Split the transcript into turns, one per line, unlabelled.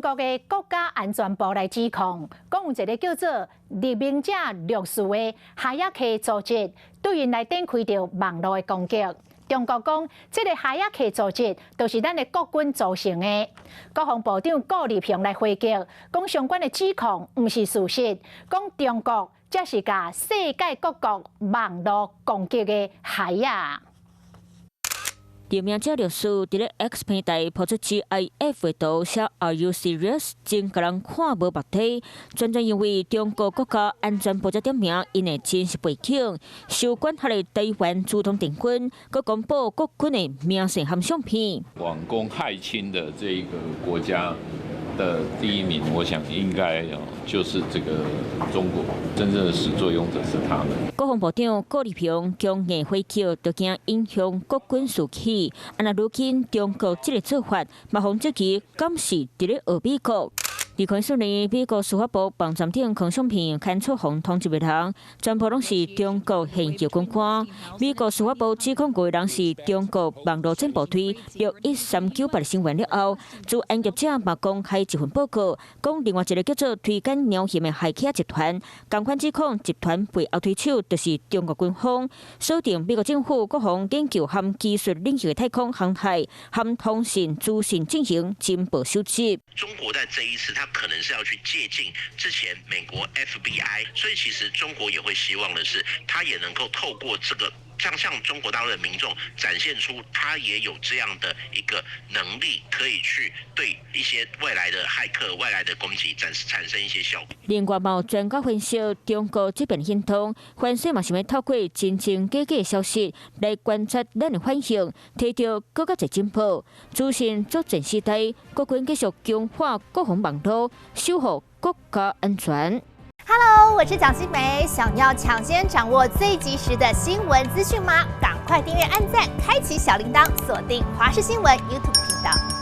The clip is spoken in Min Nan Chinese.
國的國家安全部來指控，講有一個叫做匿名者律師的駭客組織，對𪜶來展開著網路的攻擊。中國講，這个駭客組織就是咱的國軍組成的。國防部長顧立雄來回擊，講相關的指控毋是事實，講中國才是共世界各國網路攻擊的駭仔。
匿名者律師佇咧 X 平台拋出 GIF 的圖，寫 Are you serious？真共人看無目底，全全因為中國國家安全部才點名𪜶的真實背景，受管轄的台灣資通電軍，閣公布國軍的名姓和相片。
網攻駭侵的這一個國家的第一名，我想應該就是這個中國，真正的始作俑者是他們。
國防部長顧立雄強硬回擊，就驚影響國軍士氣。啊，若如今中國這个做法，嘛予質疑敢是佇咧學美國。2014年，美國司法部網站頂放相片，牽出予通緝的人，全部攏是中國現役軍官。美國司法部指控五个人是中國網路戰部隊61398的成員了後，資安業者嘛公開一份報告，講另外一個叫做推桿鳥鱢的駭客集團，仝款指控集團背後推手就是中國軍方，鎖定美國政府國防研究和技術領域的太空航海和通信資訊進行情報收集。
中國在這一次，他可能是要去借鏡之前美國 FBI，所以其實中國也會希望的是，他也能夠透過這個，向中國大陸的民眾展現出他也有這樣的一個能力，可以去對一些外來的駭客、外來的攻擊產生一些效果。
另外，有專家分析，中國這邊行動，反正嘛想欲透過真真假假的消息來觀察咱的反應，提著閣較濟情報，資訊作戰時代，國軍繼續強化國防網路，守護國家安全。
Hello，我是蔣新梅，想要搶先掌握最及時的新聞資訊嗎？趕快訂閱、按讚、開啟小鈴鐺，鎖定華視新聞 YouTube 頻道。